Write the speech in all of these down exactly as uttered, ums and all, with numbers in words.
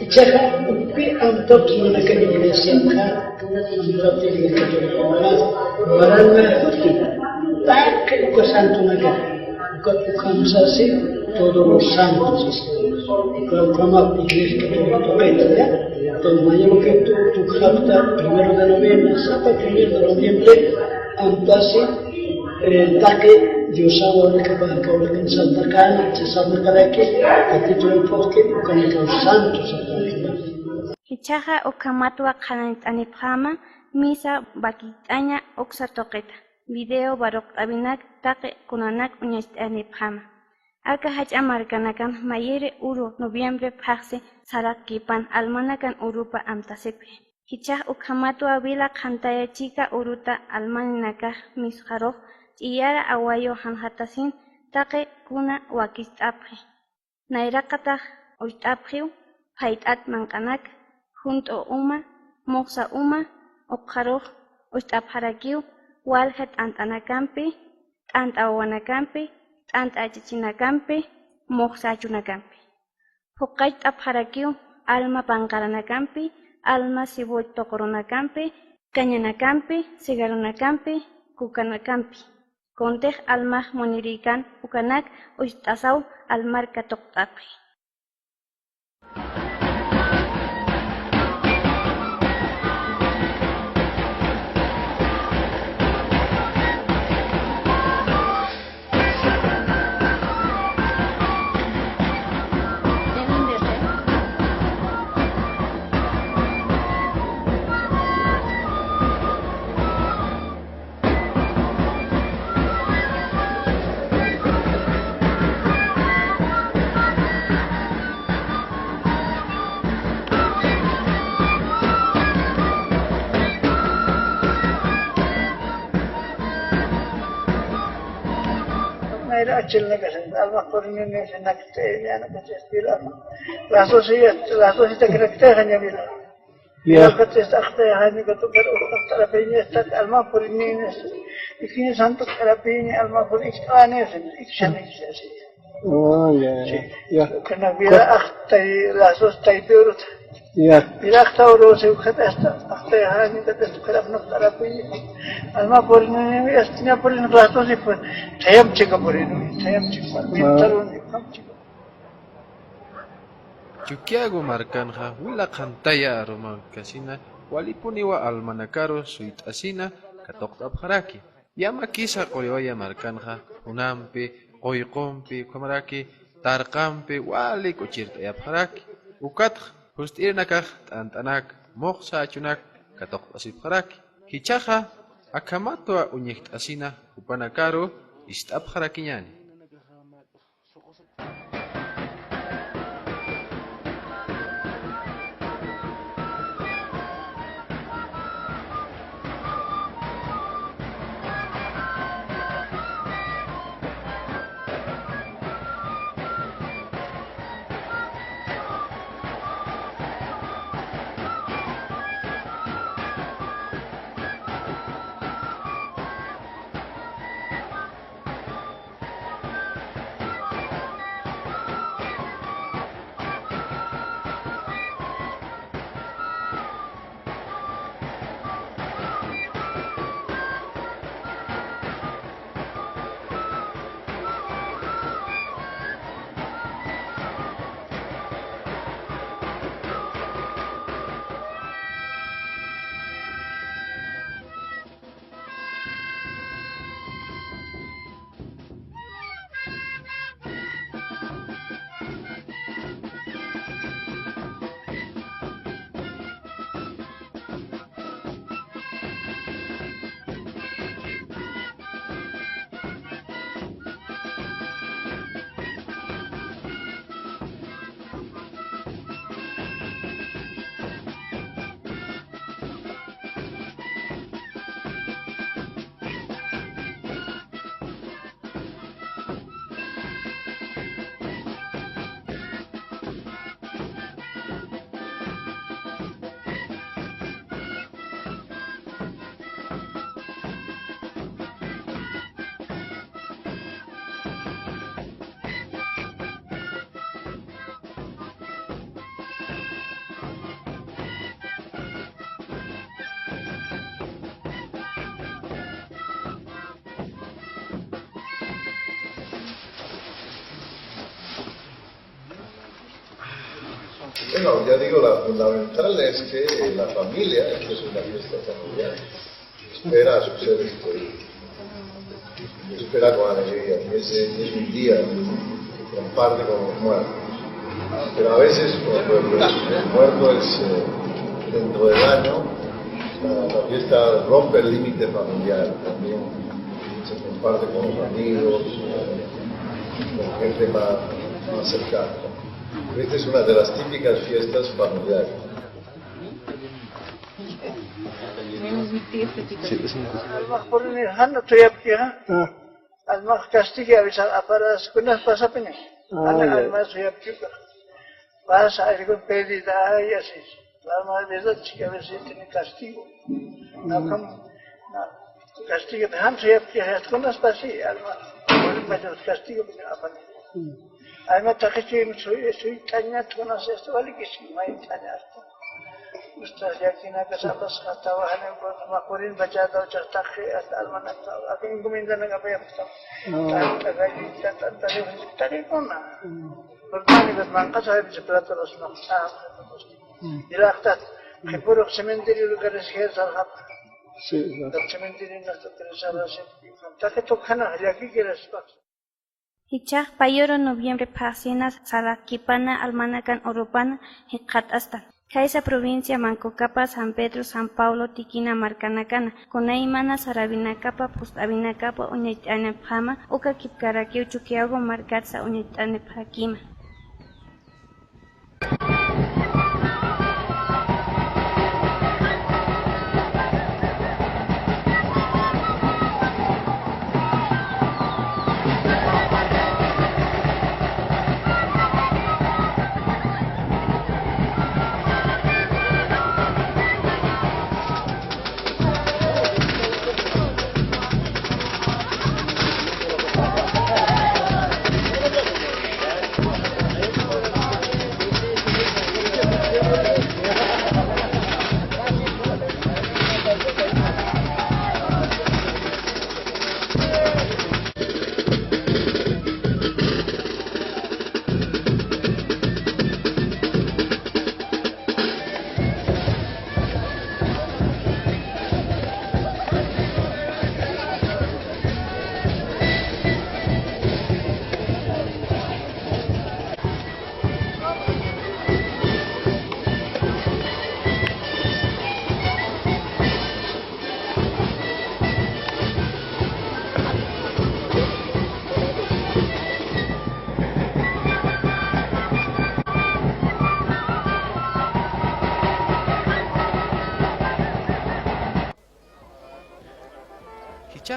Ichaxa, ukpi amtapis munakani iglesianxa, amtapis iglesianxa, waranma, taqi uka santonaka, uka, uka amsasi, todos los santos, uka, uka mä iglesia católica tuqita, ya. Entonces, mañana que tu, tu hapta, primero de noviembre, sapa primero de noviembre, amtasi, eh, taqi Diosaw wawinakapax, kawlakan santaqani, chasarnaqaraki, capítulo porque, ukanakaw santos, santos. Jichhaxa ukhamatwa qhanañt'anipxäma misa wakicht'aña uksa tuqita, video waruqt'awinak taqi kunanak uñacht'anipxäma. Aka jach'a markanakan mayiri uru noviembre phaxsi saraqkipan almanakan urupa amtasipxi. Jichhax ukhamatwa wila qhantaya chika uruta almaninakax misxarux ch'iyara awayu janxatasin taqi kuna wakicht'apxi. Nayraqatax ucht'apxiw phayt'at manq'anak, junt'u uma, muxsa uma, ukxarux ucht'apxarakiw walja t'ant'anakampi, t'ant'a wawanakampi, t'ant'a achichinakampi, muxsa achunakampi. Phuqacht'apxarakiw alma panqaranakampi, alma sibuch tuqurunakampi, kañanakampi, sigarunakampi, kukanakampi. Kuntix almax munirïkan ukanak ucht'asaw almarka tuqt'apxi. Mira, achilnakasin, almaq purinini, sinakte, yanakatistila. Las doce ya, las doce takrakte, jaña mira. Ya. Yanakatista, akte, jaña katuka, ukta, tarapiña, esta, almaq purinini, ikini santo, tarapiña, almaq purinini, ikani, ikani, ikani. Oh, ya, sí, ya. Kana mira, akta, las doce, taypirut. Ya. Pirakta urusi ukhatasta, akta yahani katasta, ukhatap nuk't'arapi. Almaq purinini, astiña purini, platos y pues, thayam chika purini, thayam chika, ah, mintaruni, ukam chika. Chukiyawu markanxa, wila qhantaya arumankasina, walipuniwa almanakaru suyt'asina, katuqt'apxaraki. Yamakisa Quriwaya markanxa, khunampi, quyqumpi, ukhamaraki tarqampi, wali k'uchirt'ayapxaraki. Ukatxa, just'irinakax t'ant'anak, muxsa achunak katuqt'asipxaraki. Jichhaxa, akhamatwa uñjt'asina, jupanakaru ist'apxarakiñäni. Bueno, ya digo, la fundamental es que, eh, la familia, esto es una fiesta familiar, espera a sus seres queridos. Espera con alegría, es, es un día que comparte con los muertos. Pero a veces, cuando el, el muerto es, eh, dentro del año, la, la fiesta rompe el límite familiar también. Se comparte con los amigos, eh, con gente más, más cercana. Esta es una de las típicas fiestas familiares. Almaq purini jan suyapkixa. Ah. Almaq castiga avisar aparas kunas pasapini. Ah, ya. Almaq suyapkixa. Pasa algo pérdida, ay, así. Alma verdad, sí que a veces tiene castigo. No, mm, como, no. Castigo, jan suyapkixa, kunas pasi, alma. Bueno, pues, castigo, pero aparte. Mm. Alma taqi chuyma, suy, suyt'añat, kunas esto, vale que sí, mayt'añat. Ustas yakinaka sapasqa tawajani, maqurin pachata, uchaq taqi, hasta almanaka, akin encomiendanaka apayapxtam. No. Tanta gallita, tanta refresco, tarikuna. Mm. Porque manqas a veces plato los no. Ah, mm. Ilaqtat, qhipurux cementerio lugares que salxap. Sí, exacto. Cementerio no está interesado, sí. Taqi tukhana, llakikiraspa. Jichhax payuru noviembre phaxsina saraqkipana almanakan urupana jikxatastan. Khaysa provincia Manco Cápac, San Pedro, San Pablo, Tiquina markanakana, kunaymana sarawinakapa, p'ust'awinakapa uñacht'anipxäma, uka kipkarakiw Chukiyawu markatsa uñacht'anipxarakima.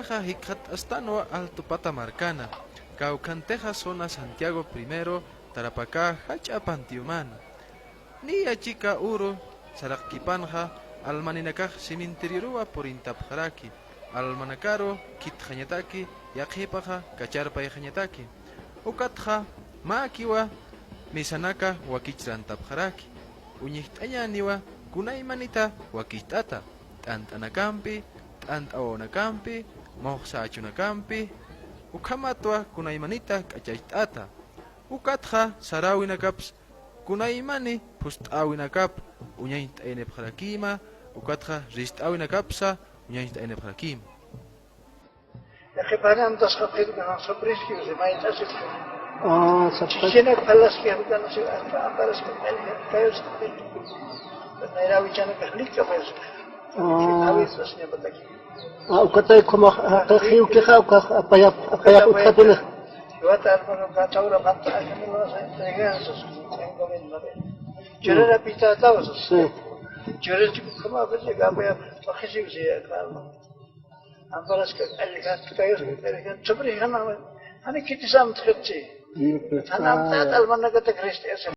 Jikxat'astanwa Alto Pata markana, kawkhantixa zona Santiago primero, Tarapacá jach'a panteomana. Niya chika uru saraqkipanxa almaninakax cementerioruwa purintapxaraki, almanakaru khitxañataki, yaqhipaxa kacharpayxañataki. Ukatxa mäkiwa misanaka wakichirantapxaraki, uñjt'añäniwa kunaymanita wakicht'ata, t'ant'anakampi, t'ant'awawanakampi, muxsa achunakampi, ukhamatwa kunaymanita k'achacht'ata. Ukatxa saräwinakaps kunaymani phust'äwinakap uñañcht'ayanipxarakïma, ukatxa rist'äwinakapsa uñañcht'ayanipxarakïma. Yaqhipanantasqa qillqanan sapriskiw, si mayt'asipxi. Ah, sapxi. Chichinak phalaski, jawk'ana si, ah, amparaski, kayus, nayrawichanaka, jlik'a, pues. Ah. Awisas, ñapataki. Ah, ukatay ukhamax, ah, qiqiwkixa, ukax, apayap, apayap, ukatini. Wata, hermano, katawra, manta, ajamilo, entreganzas, en gobierno, ¿no? Churara, pita, tawsas. Sí. Churara, chico, como, pues, llega, apayap, ajisiw, si, hermano. Amparaska, q'allkat, kayuska, q'allkat, chupri jana, jani khitisam txitsi. Jana, ah, almanakata Cristo, ese.